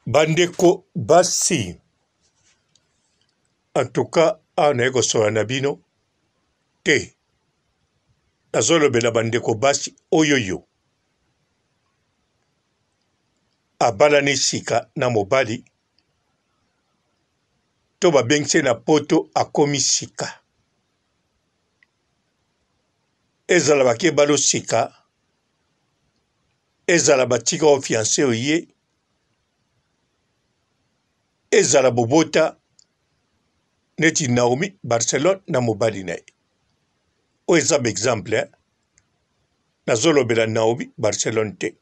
Bandeko basi, en tout cas awa naye kosolola na bino te, nazolobela bandeko basi oyoyo abalani sika na mobali to babengisi ye na poto akomi sika, ezala bake balo sika Ezala batika yo fiance oye, ezala bobota neti Naomi Barcelone na mobali na ye. Oyo eza ba exemple hein. Nazolobela Naomi Barcelone te.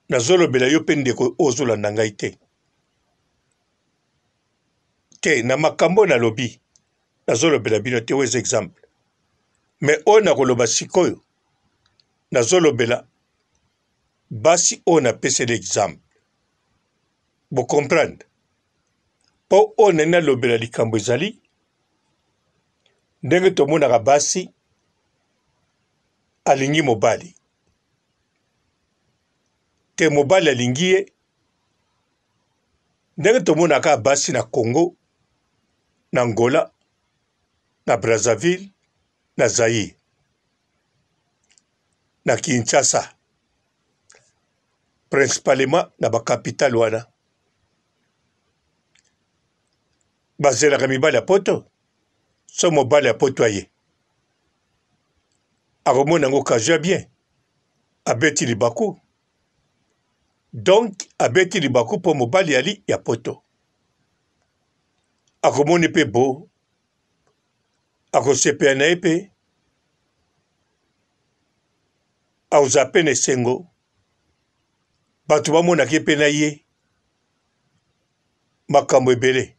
Nazolobela yo pe ndeko oyo ozolanda ngai te. Te na makambo oyo nalobi nazolobela bino te, oyo eza exemple. Mais oyo nakoloba sikoyo nazolobela basi oyo napeseli exemple bo comprendre mpo oyo nani nalobela likambo ezali ndenge tomonaka basi alingi mobali te mobali alingi ye ndenge tomonaka basi na Congo na Angola na Brazzaville na Zaïre na Kinshasa principalement na ba capitale wana bazelaka mibali ya poto so mobali ya poto aye akomona yango occasion ya bien abeti libaku donc abeti libaku mpo mobali ali ya poto akomoni mpe bo akosepela na ye mpe akozala mpe na esengo bato bamonaka ye mpe na ye makambo ebele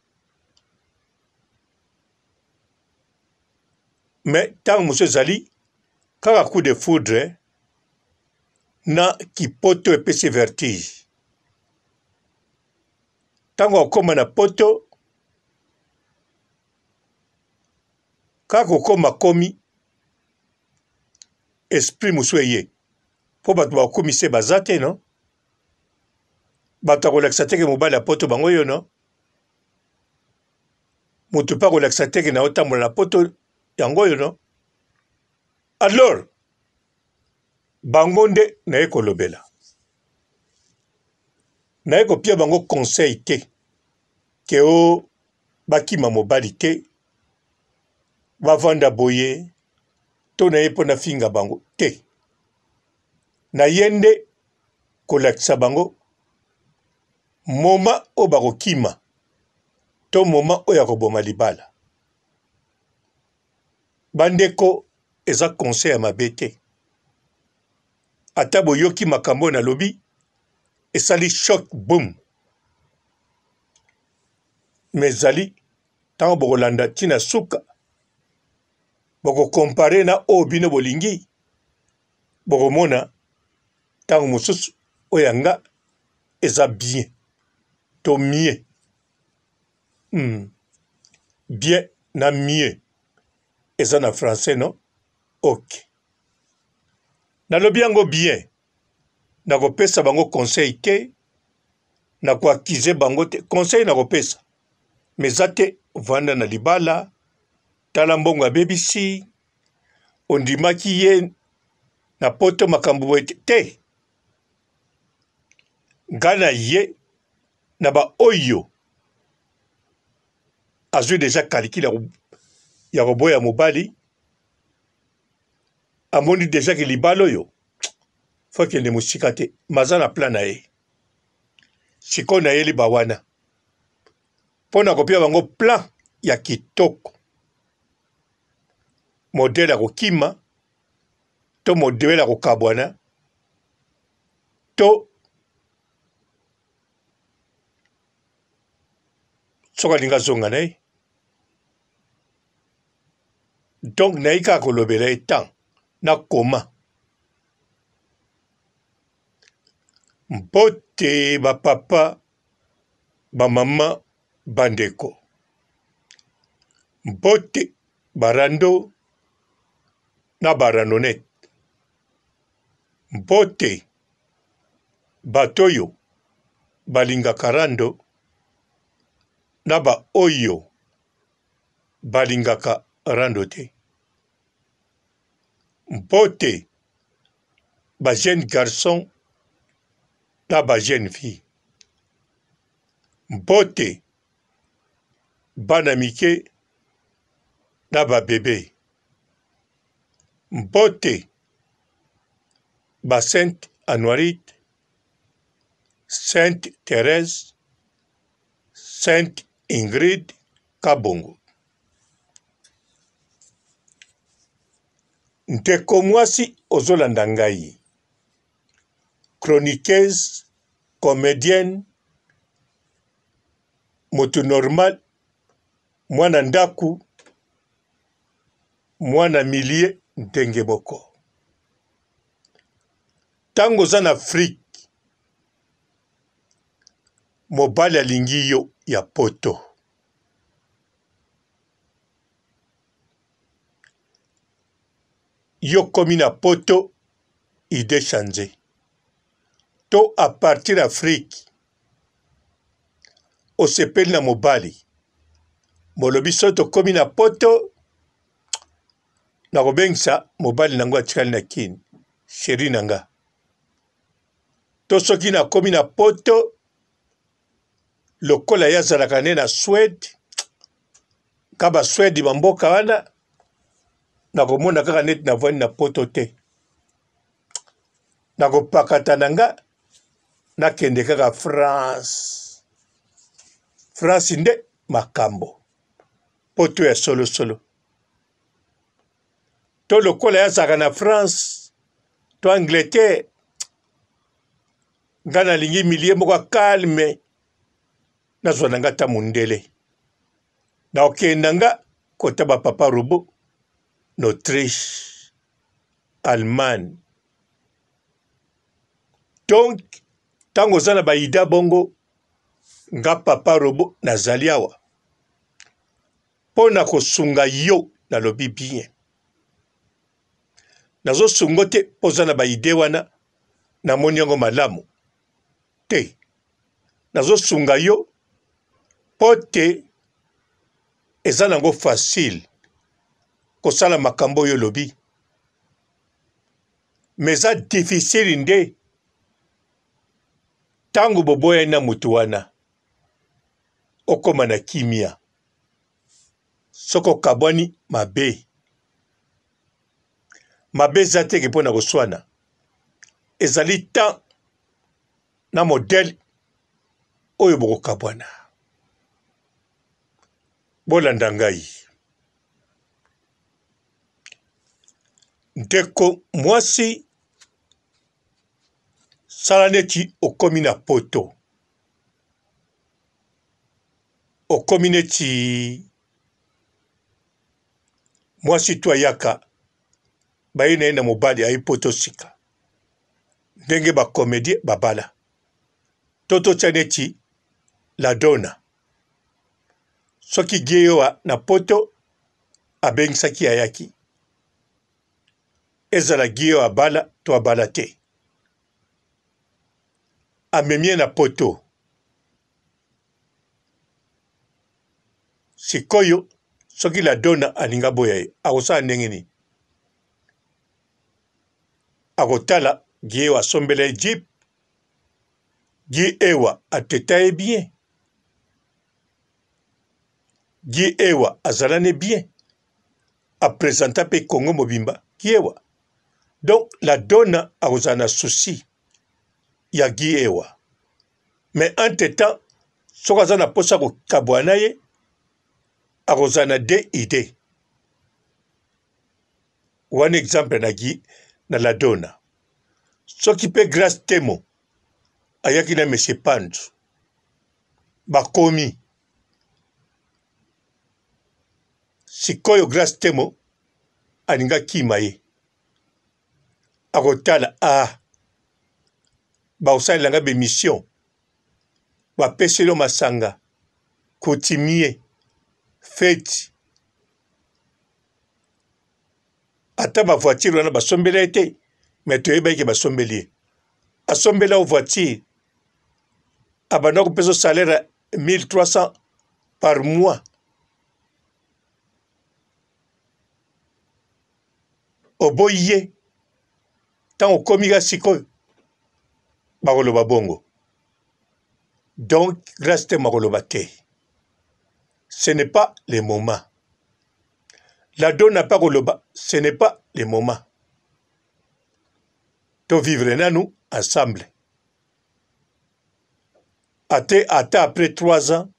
me ntango mosusu ezali kaka coup de foudre na kipoto epesi vertige ntango akoma na poto Kaka kokoma akomi esprit mosusu eye mpo bato bakomi se baza te no bato akolakisa teke mobali ya poto bango yo no moto mpe akolakisa teke na otambola na poto yango oyo no alors bango nde naye kolobela naye kopia bango conseil te ke o bakima mobali te bavanda boye to na ye mpo nafinga bango te na ye nde kolakisa bango moma oyo bakokima to moma oyo ya koboma libala bandeko eza conseil ya mabe te ata boyoki makambo oyo nalobi esali choc boum mais ezali ntango bokolanda ntina suka bokokompare na oyo bino bolingi bokomona ntango mosusu oyo ya nga eza bien to mieux hmm. Bien na mieux eza na français no ok nalobi yango bien nakopesa bango conseil te nakoakize bango te conseil nakopesa mais eza te vanda na libala tala mbongo abebisi ondimaki ye na poto makambo boye te te ngai na ye na baoyo azwi deja calcul ya koboya mobali amoni deja ke libala oyo fo akende mosika te maza na plan na ye sikoyo nayeli bawana mpo na kopia bango plan ya kitoko modele ya kokima to modele ya kokabwana to soki alingi azonga na ye donc naye kaka kolobela ye temps na koma mbote ba papa ba mama bandeko mbote ba rando na ba randonnette mbote bato oyo. balingaka rando na ba oyo balingaka rando te. Mbote ba jeunes garçons na ba jeunes filles. Mbote bana mike na ba bebe. Mbote ba Sainte Anuarite, Sainte Therèse, Sainte Ingrid Kabongo. Ndeko mwasi ozolanda ngai, chroniqueuse, comedienne, moto normal, mwana ndaku, mwana milieu ndenge moko. Tango oza na Afrique, mobali alingi yo ya poto. Yo okomi na poto idee change to a partir Afrique osepeli na mobali bolobi soki tokomi na poto nakobengisa mobali na ngo atikali na kin cheri na nga to soki nakomi na poto lokola ye azalaka nde na Suède ka ba Suède ba mboka wana nakomona kaka neti navandi na poto te nakopakata na nga nakende kaka France France nde makambo poto ya solosolo to lokola ye azalaka na France to Angleterre nga nalingi milieu moko ya calme nazwa na nga ata mondele nakokende na nga kota ba papa robot na Autriche Allemagne donc ntango oza na baida bongo nga papa robot nazali awa mpo na kosunga yo nalobi bien nazosungo te mpo oza na baide wana namoni yango malamu te nazosunga yo mpo te eza nango facile kosala makambo oyo olobi me eza difficile nde ntango boboyani na moto wana okoma na kimia soki okabwani mabe mabe eza teke mpo na koswana ezali temps na modele oyo bokokabwana bolanda ngai ndeko mwasi sala neti okomi na poto okomi neti mwasi to ayaka baye na ye na mobali aye poto sika ndenge ba comedien babala to totya neti la dona soki geyoa na poto abengisaki ayaki ezala giyo abala to abala te amemi ye na poto sikoyo soki la dona alingi aboya ye akosala ndenge nini akotala Guy asombela ye jeep Guy Ewa ateta ye bien Guy Ewa azala ne bien apresenta mpe Congo mobimba Guy Ewa donc la dona akozala na souci ya Guy Ewa mais entre temps soki aza na mposa kokabwana na ye akozala na deux idées wana exemple na gi na ladona soki mpe grace temo ayaki na monsieur panzu bakomi sikoyo grace temo alingi akima ye akotala a ah, bakosalela nga bemission bapeseli yo masanga coutumier feti ata ba voiture wana basombela ye te mais toyebaki ke basombeli ye asombela yo voiture. Abanda kopesa salaire ya 1300 par mois. Oboyi ye ntango okomi ka sikoyo bakoloba bongo. Donc Grace Temo akoloba te. Ce n'est pas le moment. La donna mpe akoloba ce n'est pas le moment. To vivre nanu ensemble. Ate ata après 3 ans,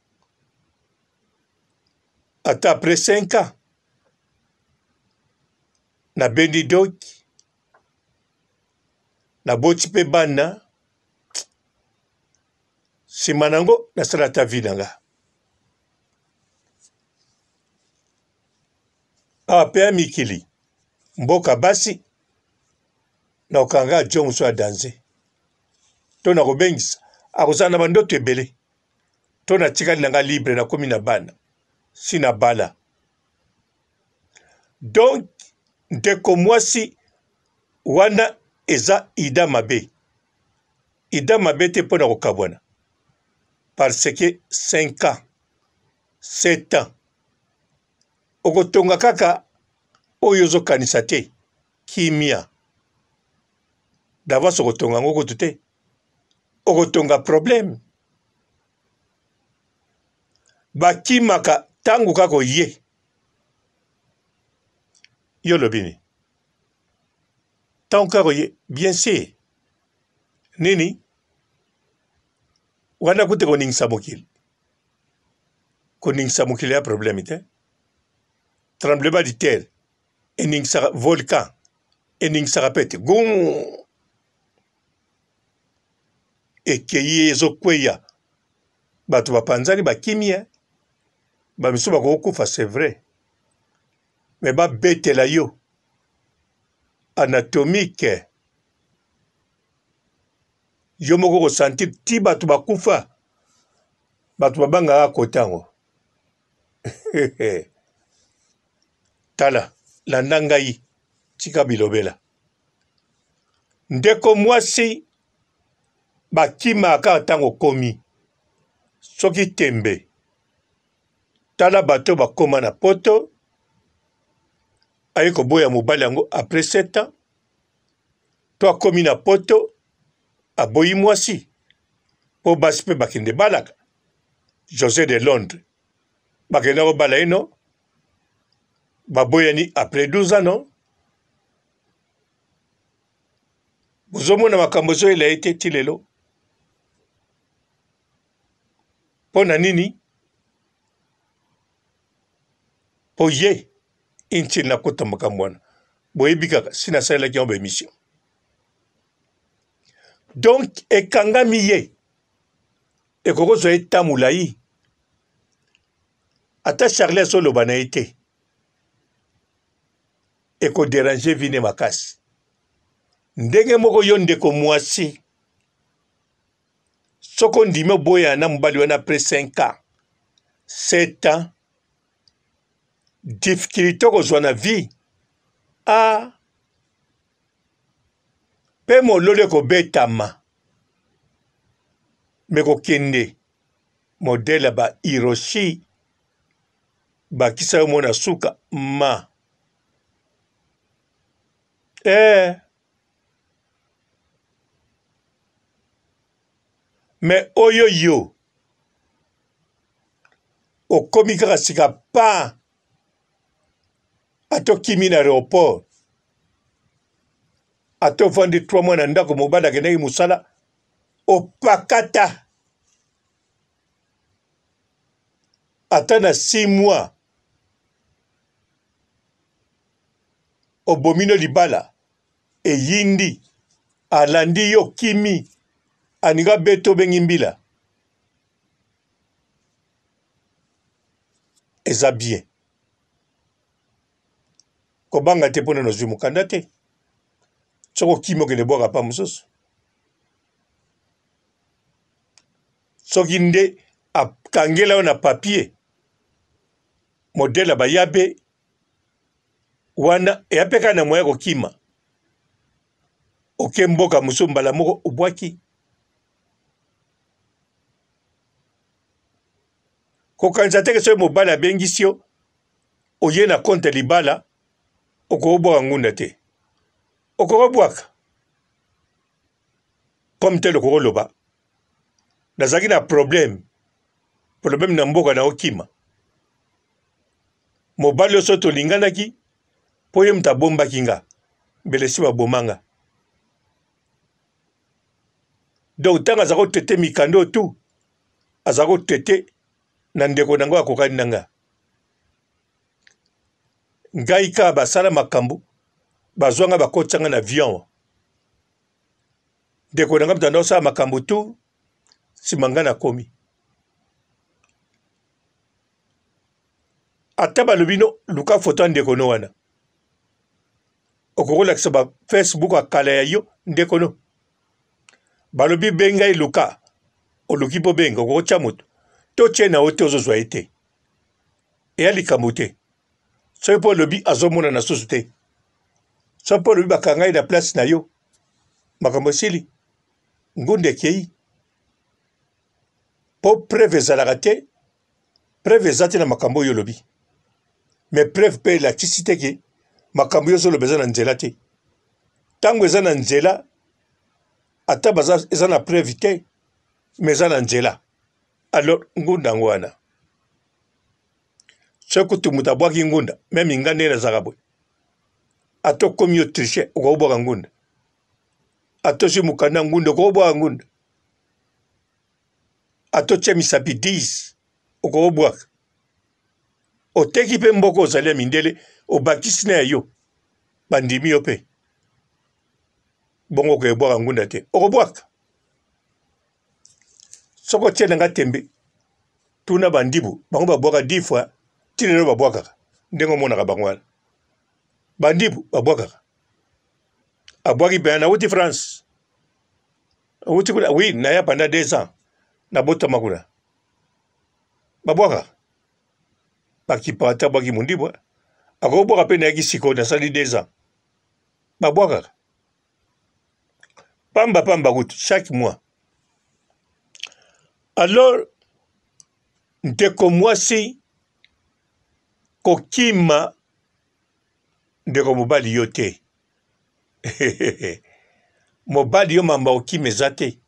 ata après 5 ans, nabendi doki, naboti mpe bana, nsima na yango nasala ata vie na nga. Awa mpe ya mikili mboka basi nakokanga jo mosusu ya danze to nakobengisa akozala na bandoto ebele to natikali na nga libre nakomi na bana si na bala donc ndeko mwasi wana eza ida mabe ida mabe te mpo na kokabwana parce que 5 ans 7 ans okotonga kaka oyo ozokanisa te kimia d'avance okotonga yango kutu te okotonga problème bakimaka ntango kaka oye yo olobi nini ntango kaka oye bien sûr nini wana kutu koningisa mokili koningisa mokili ya problème te tremblement de terre eningisaka volcan eningisaka mpe te gum ekei ezokweya bato bapanzani bakimi eh. Bamisusu bakokufa c'est vrai mais babetela yo anatomique yo moko kosentir ti bato bakufa bato babangaka kota yango tala landa ngai tika bilobela ndeko mwasi bakimaka kaka ntango okomi soki tembe tala bato bakoma na poto aye koboya mobali yango après 7 ans to akomi na poto aboyi mwasi mpo basi mpe bakende balaka Jose de Londres bakenda kobala ye no baboyani après 12 ans no bozomona makambo ezoyela ye te ti lelo mpo na nini mpo ye intile nakota makambo wana boyebi kaka si nasalelaki yango baemission donc ekangami ye ekoki kozwa ye temps molai ata charlie azoloba na ye te ekoderange vine makasi ndenge moko yo ndeko mwasi soki ondimi oboyana na mobali wana après 5 ans 7 ans difficulté okozwa na vie a mpe mololo ekobetama me kokende modele ya ba Hiroshi bakisa yo mona suka ma eh. Me oyo yo okomi kaka sika pa ata okimi na aeroport ata ofandi 3 mois na ndako mobali akendaki mosala opakata ata na 6 mois obomi no libala eyindi alandi yo kimi aninga beto obengi mbila eza bien kobanga te mpona nazwi mokanda te soki okimi okende bwaka pa mosusu soki nde akangela yo na papier modele ya bayabe wana eya mpe kaka na moya kokima oke mboka mosusu mbala moko obwaki. Kokanisa te ke soki mobali abengisi yo oye na compte libala okobwaka ngunda te. Okobwaka comme tel okoloba nazalaki na problème problème na mboka na okima mobali oyo soki tolinganaki mpo ye moto abombaki nga mbele esi baboma nga donc ntango aza kotete mikanda oyo tu aza kotete na ndeko na yango akokani na nga ngai kaka basala makambo bazwa nga bakotisa nga na avion ndeko na nga moto anda osala makambo tu nsima ngai nakomi ata balobi no luka foto ya ndeko no wana okoki kolakisa ba facebook ya kala ya yo ndeko no balobi benga ye luka oluki mpo benga okoki kotya moto to tye na yo te ozozwa ye te eya likambo te soki mpo olobi azomonana susu te soki mpo olobi bakanga ye na place na yo makambo esili ngunda ekei mpo preuve ezalaka te preuve eza te na makambo oyo olobi mais preuve mpe elakisi te ke makambo yo ozoloba eza na nzela te ntango eza na nzela ata baza eza na preuve te mais eza na nzela alors ngunda yango wana soki kutu moto abwaki ngunda meme nga nde nazalaka boye ata okomi yo triche okobwaka ngunda ata ozwi mokanda ngunda okobwaka ngunda ata otie misapi 10 okobwaka oteki mpe mboka ozali ya mindele obakisi na ya yo bandimi yo mpe bongo okoyebwaka ngunda te okobwaka soki otie na nga tembe tuna bandibu bango babwaka 10 fois ti lelo babwakaka ndenge omonaka bango wana bandibu babwakaka abwaki mpenza nauti france Awuti kuna oui naya pendant 2 ans nabotama kuna babwaka bakipaka te abwaki mondibwa akobwaka mpe nayaki sikoyo nasali 2 ans babwakaka pamba pamba kutu chaque mois alors ndeko mwasi kokima ndeko mobali yo te mobali yo mamba okima eza te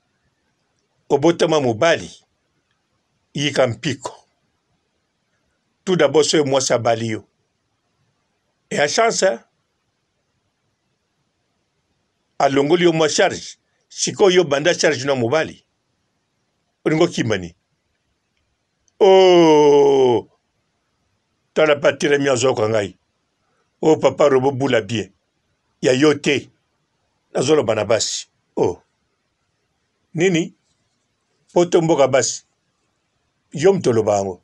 obotama mobali yika mpiko tout d'abord soki mwasi abali yo ya chance hein? alongoli yo mwa charge sikoyo yo banda charge na mobali olingi okima nini oh tala mpe atelemi azoyoka ngai oh papa robo bula bien ya yo te nazoloba na basi oh nini poto mboka basi yo moto oloba yango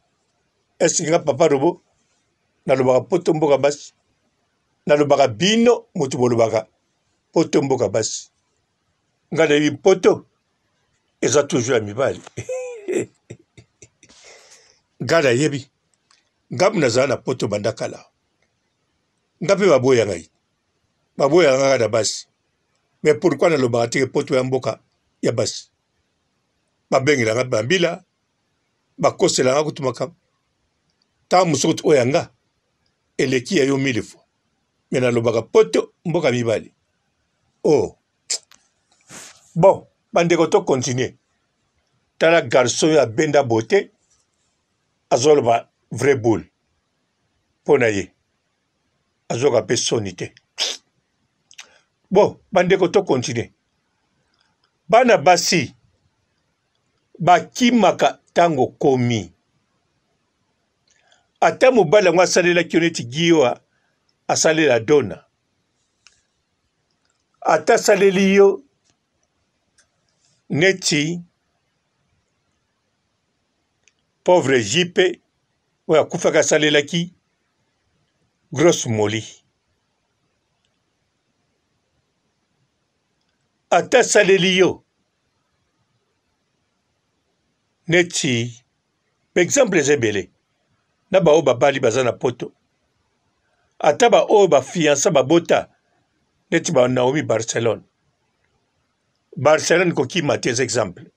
eske nga papa robo nalobaka poto mboka basi nalobaka bino moto bolobaka poto mboka basi nga nayebi poto eza toujours ya mibali nga nayebi nga nazala na poto banda kala nga mpe baboya ngai baboyaka nga kaka na basi mais pourquoi nalobaka teke poto ya mboka ya basi babengela nga bambila bakosela nga kutu makambo ntango mosusu kutu oyo ya nga eleki ya yo mille fois me nalobaka poto mboka mibali oh bon bandeko to continue tala garçon oyo abenda beauté azoloba vrai boule mpo na ye azoka mpe soni te bon bandeko to continue bana basi bakimaka ntango okomi ata mobali yango asalelaki yo neti giwa asalela dona ata asaleli yo neti pauvre JP oyo akufaki asalelaki grosse moli ata asaleli yo neti baexemple eza ebele na baoyo babali baza na poto ata baoyo bafiansa babota neti ba Naomi Barcelone Barcelone kokima te eza exemple.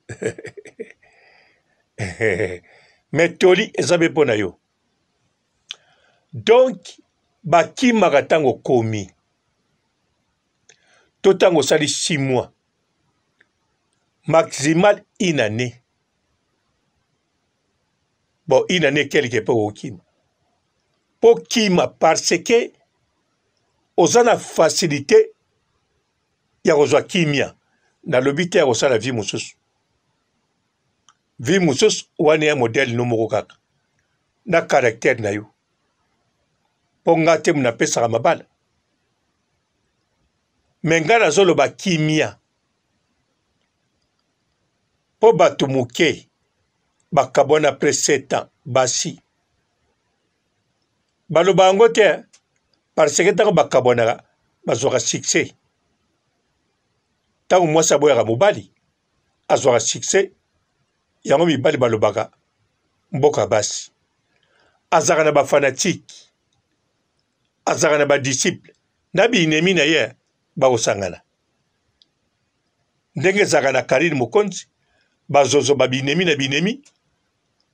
Mais toli eza mpe mpo na yo. Donc bakimaka ntango okomi to ntango osali 6 mois maximal une année bon une année quelque mpe okokima mpo kima parce que oza na facilité ya kozwa kimia nalobi te ya kosala vie mosusu vie mosusu wana ya modele no moko kaka na caractère na yo mpo nga te napesaka mabala me nga nazoloba kimia mpo bato moke bakabwana après 7 ans basi baloba yango te parce que ntango bakabwanaka bazwaka succès ntango mwasi aboyaka mobali azwaka succès yango mibali balobaka mboka basi azalaka na bafanatike azalaka na badisiple na binemi na ye bakosangana ndenge ezalaka na karine mokonzi bazozo babinemi na binemi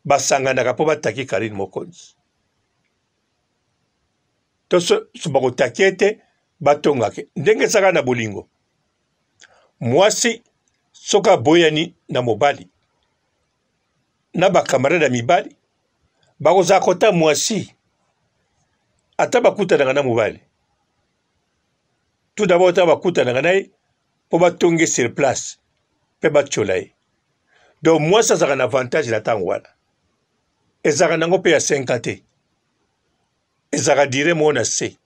basanganaka mpo bataki karine mokonzi to so bakotaki ete batongake ndenge ezalaka na bolingo mwasi soki aboyani na mobali na bakamarade ya mibali bakozala kota mwasi ata bakutanaka na mobali tout d'abord ata bakutanaka na ye mpo batonge sur place mpe batyola ye donc mwasi azalaka na avantage na ntango wana ezalaka nango mpe ya 5 te ezalaka dire moko na se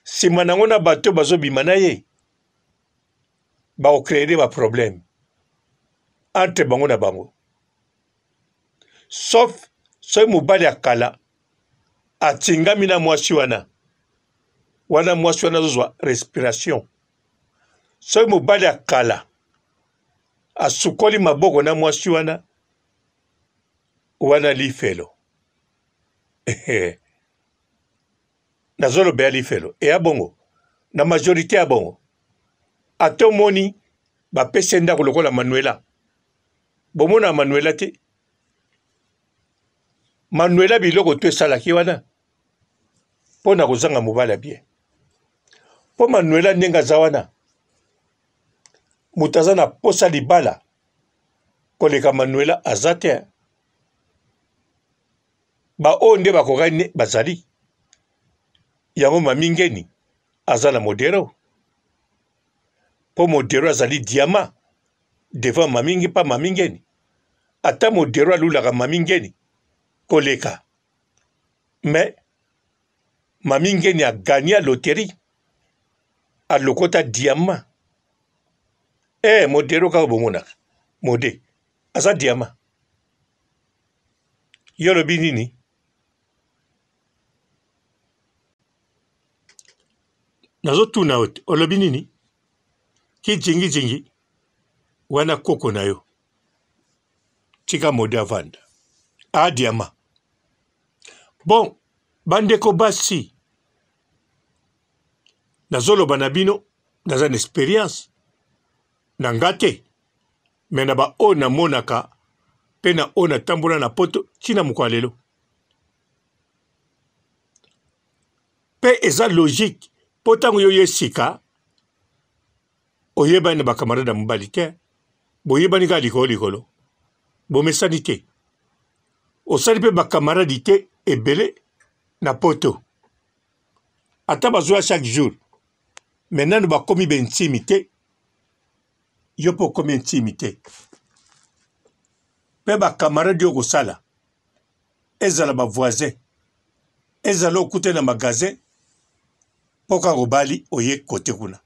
nsima nango na bato bazobima na ye bakocree baproblème entre bango na bango sauf soki mobali ya kala atingami na mwasi wana wana mwasi wana azozwa respiration soki mobali ya kala asukoli maboko na mwasi wana wana lifelo nazolobela lifelo eya bongo na majorité ya bongo ata omoni bapesi ye ndako lokola manuela bomona manuela te manuela biloko to esalaki wana mpo na kozanga mobali ya bien mpo manuela ndenge aza wana moto aza na posa libala koleka manuela aza te baoyo nde bakokani bazali yango mami ngeni aza na modero mpo modero azali diama devant mami nge mpa mami ngeni ata modero alulaka mami ngeni koleka mais mami ngeni agagna loterie alokota diama eh modero kaka bomonaka mode aza diama yo olobi nini nazotuna yo te olobi nini kijingijingi wana koko na yo tika mode avanda a diama bon bandeko basi nazoloba na bino naza na experience na nga te me na baoyo namonaka mpe na oyo natambola na poto ntina mokolo ya lelo mpe eza logique mpo ntango yo ye sika oyebani na bakamarade ya mobali te boyebani kaka likolo likolo bomesani te osali mpe bakamaradi te ebele na poto ata bazwa chaque jour me nanu bakomi bentimi te yo mpe okomi intime te mpe bacamarade yo okosala ezala bavoisin ezala okutani na magasin mpo kaka obali oye kote kuna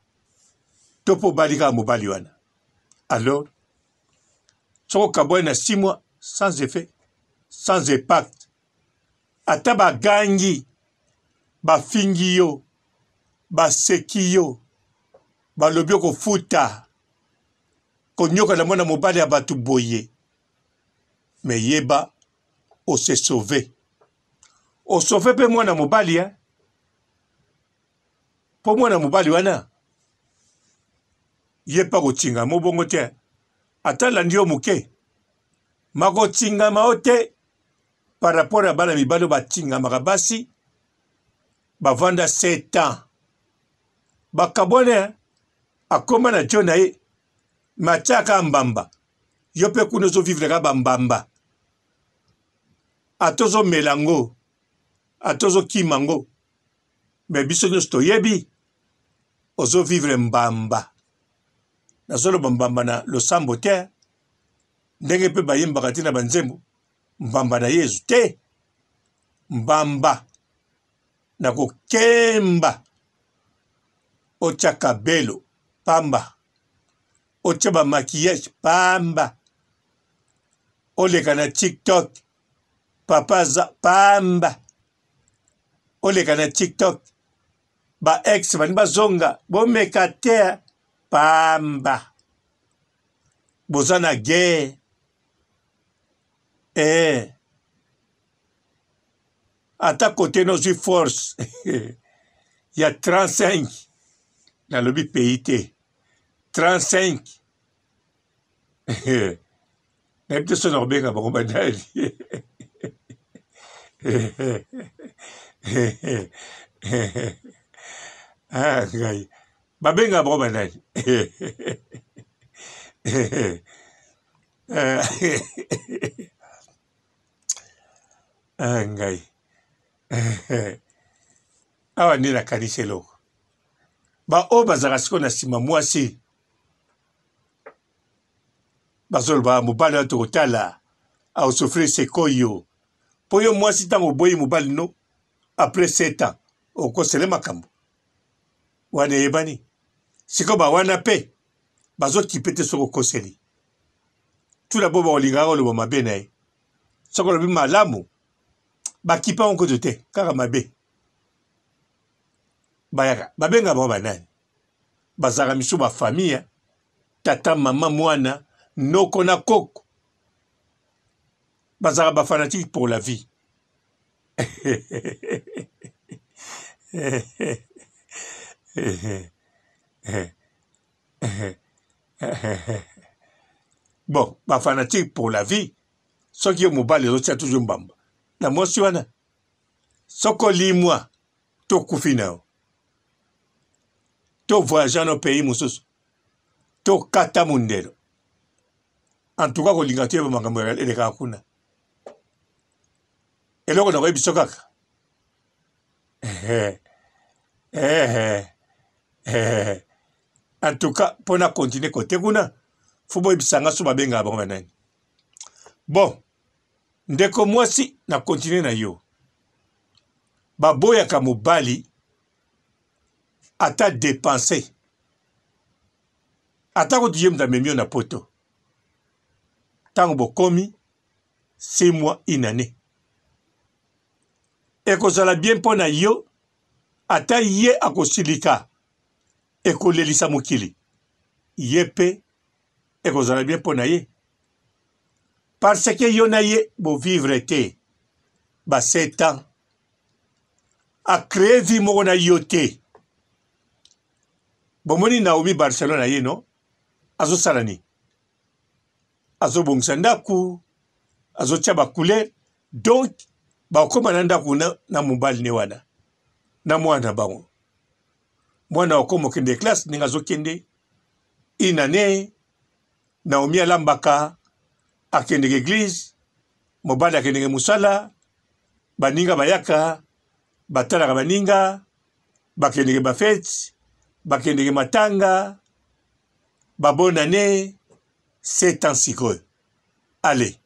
to mpo obali kaka mobali wana alors soki okabwani na 6 mois sans effet sans impact ata bagangi bafingi yo baseki yo balobi okofuta konyoka na mwana mobali ya bato boye me yeba ose sauve osauve mpe mwana mobali eh? mpo mwana mobali wana ye mpe akotingama bongo te ata alandi yo moke makotingama yo te. Par rapport ya bana mibali oyo batingamaka basi bavanda 7 ans bakabwana, akoma na jo na ye me atiaka mbamba. Yo mpe kuna ozovivre kaka bambamba, ata ozomela yango, ata ozokima yango, me biso nyonso toyebi ozovivre mbamba. Nazoloba mbamba na losambo te, ndenge mpe bayembaka te na banzembo mbamba na Yezu te, mbamba na kokemba, otya kabelo pamba, otya ba maquillage pamba, oleka na TikTok papa aza pamba, oleka na TikTok ba ex balingi bazonga, bomeka te pamba, boza na guerre eh. Ata kote nozwi force ya 35, nalobi pays te, 35 nayebi te so nakobenga bango banani. Ah, ngai babengaka bango banani? Ah, ngai awa nde nakanisi eloko. Baoyo bazalaka sikoyo na nsima mwasi bazoloba mobali wana tokotala akosofrir sikoyo, mpo yo mwasi ntango oboyi mobali no après 7 ans okosele makambo wana eyebani. Sikoyo bawana mpe bazokipe te soki okoseli tuna bo bakolingaka koloba mabe na ye. Soki olobi malamu bakipe yango kutu te, kaka mabe bayaka babenga bango banani. Bazalaka misu bafamille, tata, mama, mwana, noko na koko, bazalaka bafanatike pour la vie. Bon, bafanatike pour la vie, soki yo mobali ozotia toujours mbamba na mwasi wana, soki olimwa to kufi na yo, to voyage na pays mosusu, to kata mondelo, en tout cas kolinga toyeba makambo elekaka kuna. Eloko nakoyebi biso kaka, en tout cas mpo na continue kote kuna, fo boyebisa nga so babengaka bango banani. Bon, ndeko mwasi, na continue na yo, baboyaka mobali ata depense, ata kutu ye moto amemi yo na poto. Ntango bokomi 6 mois, une année, ekozala bien mpo na yo. Ata ye akosilika, ekolelisa mokili, ye mpe ekozala bien mpo na ye, parce que yo na ye bovivre te ba 7 ans, acree vie moko na yo te. Bomoni Naomi Barcelone aye no azosala nini? Azobongisa ndako, azotia ba couleur, donc bakoma na ndako na, na mobali ne wana na mwana bango. Mwana akoma okende classe ndenge azokende inane. Naomi alambaka, akendeke eglise, mobali akendeke mosala, baninga bayaka batalaka baninga, bakendeke bafete, bakendeke matanga, babonane 7 ans sikoyo. Ale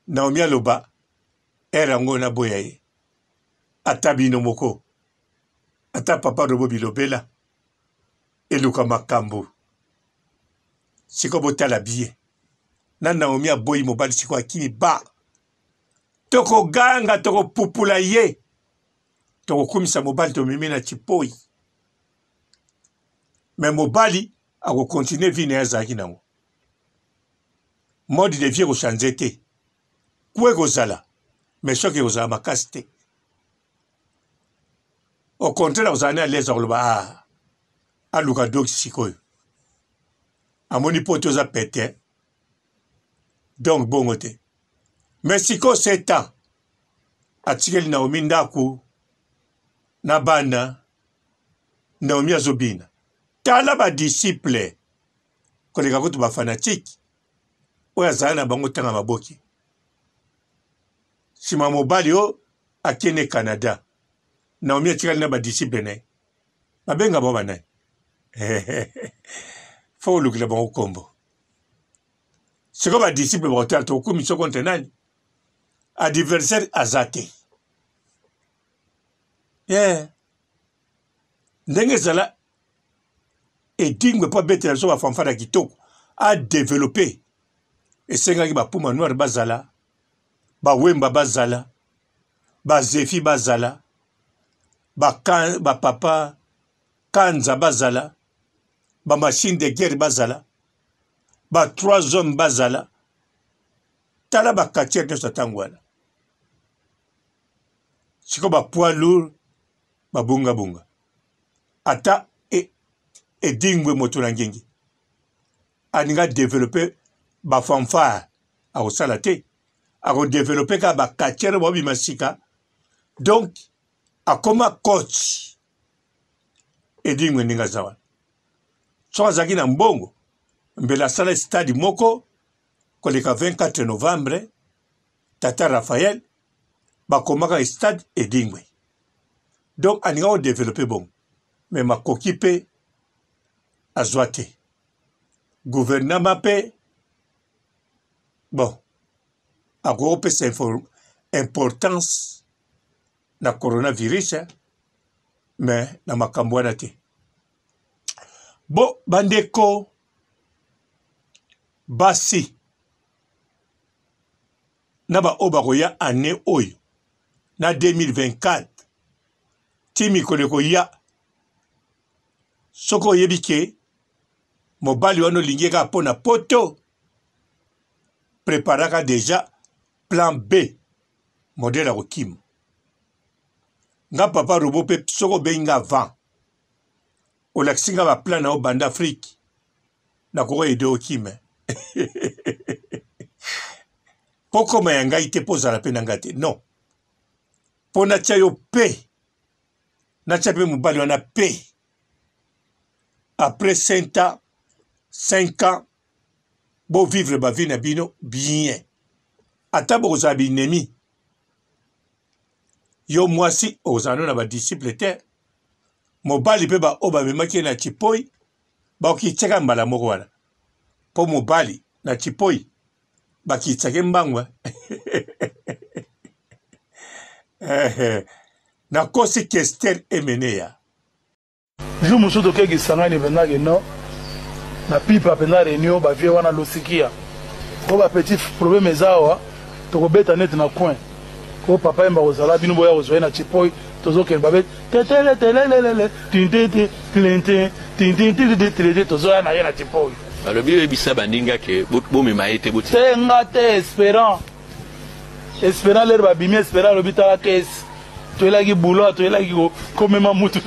Naomi aloba ere yango naboya ye, ata bino moko, ata papa Robo bilobela eluka makambo. Sikoyo botala biye na Naomi aboyi mobali, sikoyo akimi ba tokoganga, tokopupula ye, tokokumisa mobali, tomemi na chipoi. Me mobali akokontinue vie na ye azalaki nango, mode de vie ekochange te, ku ekozala me soki ekozala makasi te. Au contraire akozala ne alaise, akoloba ah, aluka doki sikoyo amoni poto eza pete, donc bongo te. Mais sikoyo 7 ans. Atikeli Naomi ndako na bana. Naomi azobina. Tala ba disciples koleka kutu ba fanatiques oyo azala na bango tanga maboke. Sima mobali oyo akende Canada. Naomi atikali na ba disciples na ye. Babenga bango banani? Faut olukela bango kombo. Sikoyo ba disciples bakotala tokokumisa contre nani? Adversaire aza te. Yeah. Ndenge ezala edingwe mpo abetela biso bafanfare ya kitoko adevelope esengaki bapuma noire bazala bawemba bazala bazefi bazala bapapa kanza bazala bamachine de guerre bazala ba trois hommes bazala tala bakatiere nyonso ya ntango wana sikoyo ba poids lourd babungabunga ata e, edingwe moto na ngengi alinga developpe bafanfare akosala te akodeveloppe kaka bakatiere babima sika donc akoma coach edingwe ndenge aza wana soki azalaki na mbongo mbele asala stade moko koleka 24 novembre tata Raphaël bakomaka stade Edingwe donc alinga ko developper bongo mais makoki pe azwa te gouvernement pe bon akoki kopesa importance na coronavirus mais na makambo wana te bo bandeko basi na baoyo bakoya annee oyo na 2024 ti mikolo ekoya soki oyebi ke mobali wana olingi ye kaka mpo na poto preparaka deja plan b modele ya kokima nga papa robo mpe soki obengi nga avant olakisi nga baplan na yo banda afrike nakoki ede okime mpo koma ya ngai te mpo ozala mpe na ngai te non mpo natya yo pe natya mpe mobali wana pe après 5 ans 5 ans bovivre bavie na bino bien ata bokozala binemi yo mwasi okozala no na badisciple te mobali mpe baoyo bamemaki ye na chipoi bakitiaka mbala moko wana mpo mobali na chipoi bakitisaki mbangu eh. nakosi kester emeneya Jour mosusu toke Kisangani mpenza ke non na pipa mpenza reunion ba vieux wana losikia po ba petit problème eza awa tokobeta neti na coin ko papa yemba kozala bino boya kozwa ye na chipoi tozokende babe tetele telelelele tintete tilente tintintilite tozoya na ye na chipoi balobi oyebisa baninga ke bomema ye te boti te nga te esperant Esperant lere babimi Esperant alobi tala kesi toyelaki boulot toyelaki komema mutu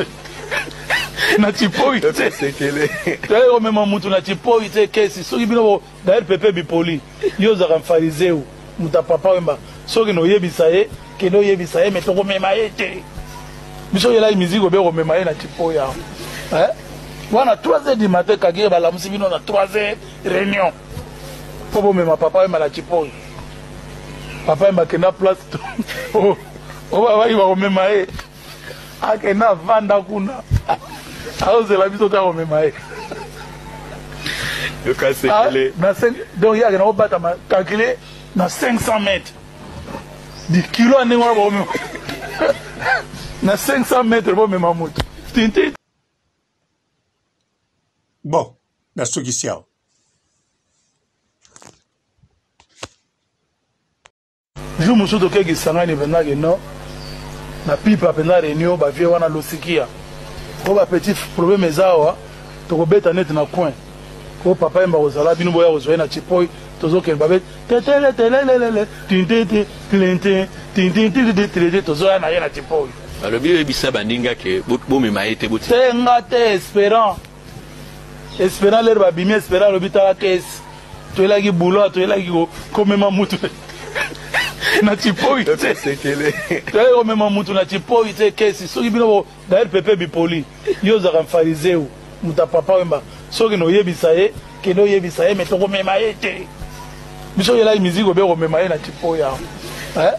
na chipoi te toyelaki komema mutu na chipoi te kesi soki bino d'ailleurs pepe bipoli yo ozalaka mfarizeu moto ya papa wemba soki noyebisa ye kende oyebisa ye me tokomema ye te biso oyelaki miziki obe komema ye na chipoi awa eh? wana 3 heures du matin kagere balamusi bino na 3 heures réunion mpo bomema papa wemba na chipoyi papa wemba akenda place oyo babaki bakomema ye akenda avanda kuna azozela biso te akomema ye ah, donc ye akenda kobatama calcule na 500 mètre dikilo ya ndenge wana bakomema na 500 mètre bomema moto tinti bon nasukisi awa Jour mosusu toke Kisangani mpenza ke non na pipa mpenza reunion ba vieux wana losikia po ba petit problème eza awa tokobeta neti na coin ko papa yemba kozala bino boya kozwa ye na chipoi tozokende babe tetele telelelele tintete tilente tintintilite tozoya na ye na chipoi balobi oyebisa baninga ke bomema ye te te nga te esperant Esperant lere babimi Esperant alobi tala kesi toyelaki boulot toyelaki komema mutu Na Tshipoyi te. Toyaki komema mutu na Tshipoyi te kesi soki bino d'ailleurs Pepe Bipoli yo ozalaka mfarizeu moto ya Papa Wemba soki na oyebisa ye kende oyebisa ye mais tokomema ye te biso oyelaki miziki obe komema ye na Tshipoyi awa eh?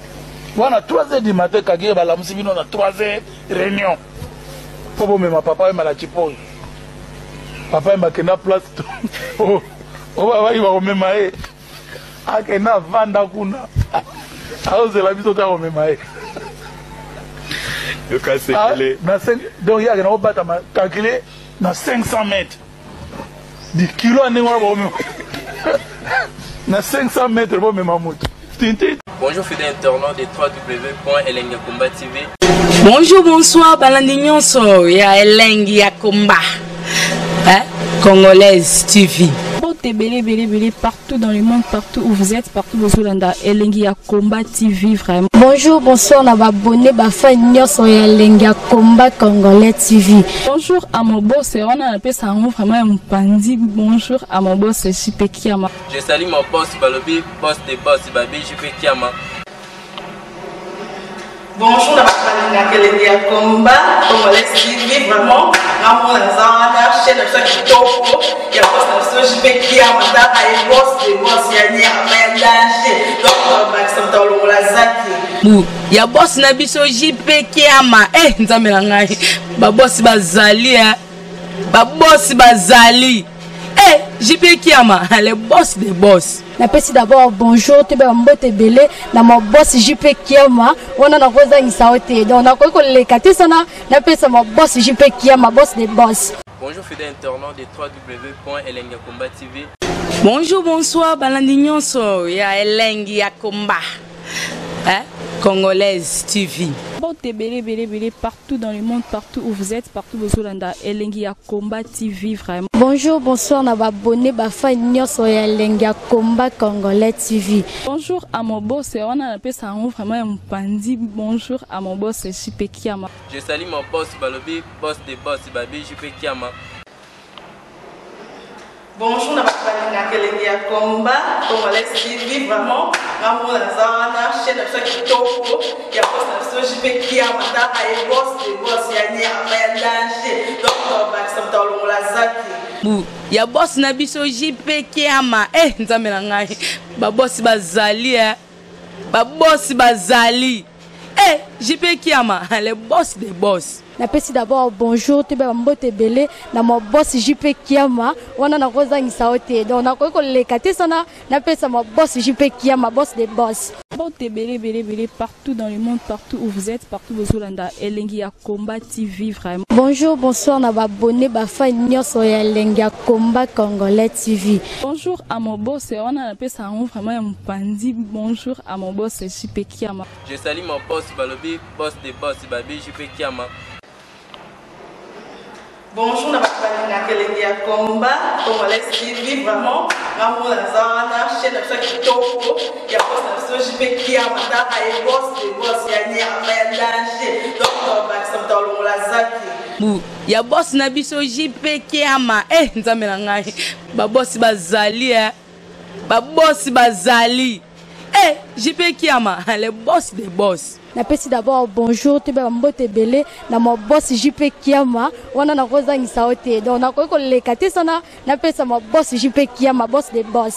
Wana 3 heures du matin kagere balamusi bino na 3 heures réunion mpo bomema Papa Wemba na Tshipoyi. Papa Wemba akenda place oyo babaki bakomema ye akenda avanda kuna azozela biso te akomema ye. Yoka sekele. Ah, na 5 donc ye akenda kobatama calcule na 500 mètres di kilo ya ndenge wana bakomema na 500 mètres bomema moto tinti. Bonjour fidèles internautes de www.elengiyakomba TV. Bonjour, bonsoir, balandi nyonso ya Elengi ya Komba. Hein? Congolaise TV. Mbote ebele ebele ebele partout dans le monde, partout où vous êtes, partout bozolanda Elengi ya Combat TV vraiment. Bonjour, bonsoir na ba abonné ba fan nyonso ya Elengi ya Combat Congolais TV. Bonjour à mon boss, wana napesa yango vraiment ya mopanzi. Bonjour à mon boss JP Kiama. Je salue mon boss Balobi, boss de boss Babi JP Kiama. Bonjour na bato balingaka Elengi ya Combat Congolais TV vraiment ngamona naza wana chaîne na biso ya kitoko ya boss na biso JP Kiama tala ye boss de boss ya nyama ya danger donc bakisa moto alongola zaki Bu ya boss na biso JP Kiama eh nzambe na ngai ba boss bazali eh ba boss bazali eh JP Kiama le boss de boss. Napesi d'abord bonjour toyeba mbote ebele na ma boss JP Kiama wana nakozangisa yo te donc nakoki koleka te sana napesa ma boss JP Kiama boss de boss. Bonjour fidèles internautes de www.elengiyakomba TV. Bonjour, bonsoir, balandi nyonso ya Elengi ya Komba. Hein? Congolaise TV. Mbote ebele ebele ebele partout dans le monde, partout où vous êtes, partout bozolanda Elengi ya Combat TV vraiment. Bonjour, bonsoir na ba abonné ba fan nyonso ya Elengi ya Combat Congolais TV. Bonjour à mon boss, wana napesa yango vraiment ya mopanzi. Bonjour à mon boss JP Kiama. Je salue mon boss Balobi, boss de boss Babi JP Kiama. Bonjour na bato balingaka Elengi ya Combat Congolais TV vraiment ngamona naza wana chaîne na biso ya kitoko ya boss na biso JP Kiama tala ye boss de boss ya nyama ya danger donc bakisa moto alongola zaki. Bu ya boss na biso JP Kiama eh nzambe na ngai ba boss bazali eh ba boss bazali eh JP Kiama le boss de boss. Napesi d'abord bonjour toyeba mbote ebele na ma boss JP Kiama wana nakozangisa yo te donc nakoki koleka te sana napesa ma boss JP Kiama boss de boss. Mbote ebele ebele ebele partout dans le monde, partout où vous êtes, partout bozolanda Elengi ya Combat TV vraiment. Bonjour, bonsoir na ba abonné ba fan nyonso ya Elengi ya Combat Congolais TV. Bonjour à mon boss, wana napesa yango vraiment ya mopanzi. Bonjour à mon boss JP Kiama. Je salue mon boss Balobi, boss de boss Babi JP Kiama. Bonjour na bato balingaka Elengi ya Combat Congolais TV vraiment ngamona naza wana chaîne na biso ya kitoko ya boss na biso JP Kiama tala ye boss de boss ya nyama ya danger donc bakisa moto alongola zaki. Bu ya boss na biso JP Kiama eh nzambe na ngai ba boss bazali eh ba boss bazali eh JP Kiama le boss de boss. Napesi d'abord bonjour toyeba mbote ebele na ma boss JP Kiama wana nakozangisa yo te donc nakoki koleka te sana napesa ma boss JP Kiama boss de boss.